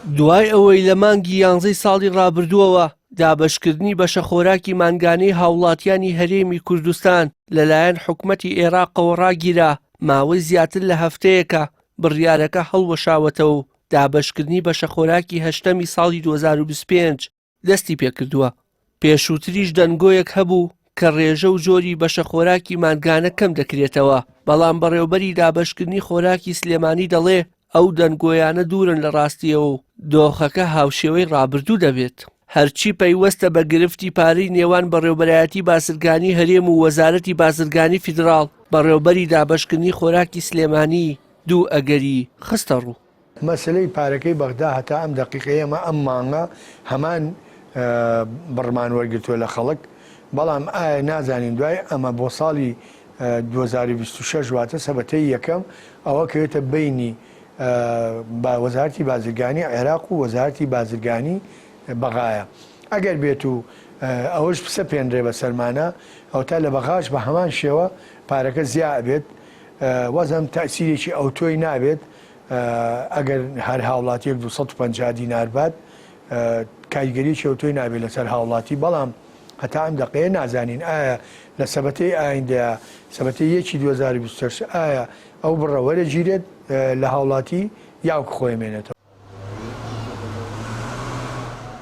دوای ئەوەی لە مانگی یانزەی ساڵی ڕابردووەوە دابەشکردنی بەشەخۆراکی مانگانەی هاوڵاتیانی هەرێمی کوردستان لەلایەن حکومەتی عێراقەوە ڕاگیرا، ماوەی زیاتر لە هەفتەیەکە بڕیارەکە هەڵوەشاوەتەوە و دابەشکردنی بەشەخۆراکی هەشتەمی ساڵی 2025 دەستی پێکردووە. پێشووتریش دەنگۆیەک هەبوو کە ڕێژە و جۆری بەشە خۆراکی مانگانە کەم دەکرێتەوە، بەڵام بەڕێوبەری دابەشکردنی خۆراکی سلێمانی دەڵێ ئەو دەنگۆیانە دوورن لە ڕاستییەوە و دۆخەکە هاوشێوەی ڕابردوو دەبێت. هەرچی پەیوەستە بە گرفتی پارەی نێوان بەڕێوبەرایەتی بازرگانی هەرێم و وەزارەتی بازرگانی فیدراڵ، بەڕێوبەری دابەشکردنی خۆراکی سلێمانی دوو ئەگەری خستەڕوو. مەسەلەی پارەکەی بەغدا هەتا ئەم دەقیقەی ئێمە ئەم مانگە هەمان بڕمان وەرگرتووە لە خەڵک، بەڵام ئایا نازانین دوای ئەمە بۆ ساڵی 2026 واتە سەبەتەی یەکەم ئەوە کەوێتە بەینی وەزارەتی بازرگانی عێراق و وەزارەتی بازرگانی بەغایە ئەگەر بێت و ئەوەش بسەپێنرێ بەسەرمانە ئەوتا لە بەغاش بە هەمان شێوە پارەکە زیا ئەبێت وازم تەئسیرێکی ئەوتۆی نابێت ئەگەر هەر هاوڵاتیەک 250 دینار بات کاریگەریەکی ئەوتۆی نابێت لەسەر هاوڵاتی بەڵام هەتا ئەم دەقەیە نازانین ئایا لە سەبەتەی ئایندەیا سەبەتەی یەکی 2026 ئایا ئەو بڕە وەرەگیرێت لە هاوڵاتی یاوک خۆی مێنێتەوە.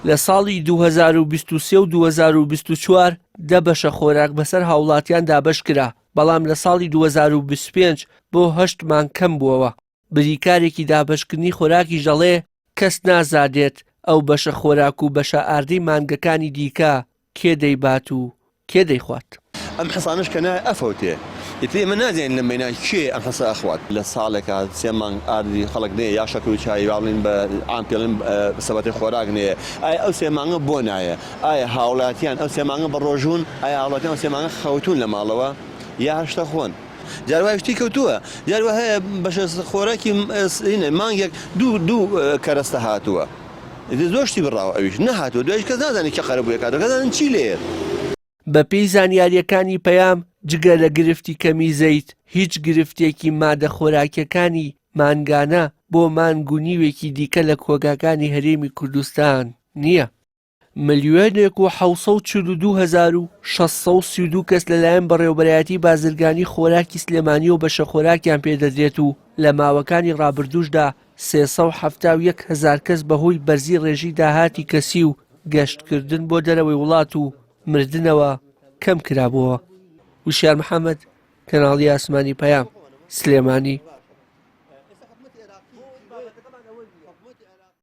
لە ساڵی 2023 و 2024 دە بەشە خۆراک بەسەر هاوڵاتیان دابەشکرا، بەڵام لە ساڵی 2025 بۆ هەشت مانگ کەم بووەوە. بریکارێکی دابەشکردنی خۆراکیش دەڵێ، کەس نازانێت ئەو بەشە خۆراک و بەشە ئاردەی مانگەکانی دیکە کێ دەیبات و کێ دەیخوات. ئەم حەسانەش کە نایە ئەفەوتێ ئیتر ئێمە نازانین لەم بەینا کێ ئەم حەسە ئەخوات. لە ساڵێکا سێ مانگ ئاردی خەڵک نەیە یا شەکر و چای با بڵێین بە عام پێڵێن سەبەتەی خۆراک نەیە ئایا ئەو سێ مانگە بۆ نایە ئایا هاوڵاتیان ئەو سێ مانگە بە ڕۆژوون ئایا هاوڵاتیان ئەو سێ مانگە خەوتوون لە ماڵەوە یا هەر شتە خۆن جار وایە شتی کەوتووە جار وا هەیە بەشە خۆراکی مانگێک دوو دوو کەرەستە هاتووە ئیتر زۆر شتی بڕاوە ئەویش نەهاتووە دوایش کەس نازانێت کێ قەرەبووی ئەکاتەوە کەس نازانێت چی لێیە. بەپێی زانیارییەکانی پەیام، جگە لە گرفتی کەمی زەیت، هیچ گرفتێکی مادە خۆراکیەکانی مانگانە بۆ مانگ و نیوێکی دیکە لە کۆگاکانی هەرێمی کوردستان نییە. ملیۆنێک و 742 هەزار و 632 کەس لەلایەن بەڕێوەبەرایەتی بازرگانی خۆراکی سلێمانیەوە بەشەخۆراکیان پێدەدرێت و لە ماوەکانی ڕابردووشدا 371 هەزار کەس بەهۆی بەرزی ڕێژەی داهاتی کەسی و گەشتکردن بۆ دەرەوەی وڵات و مردنەوە کەم کرابووەوە. وشیار محەمەد، کەناڵی ئاسمانی پەیام، سلێمانی.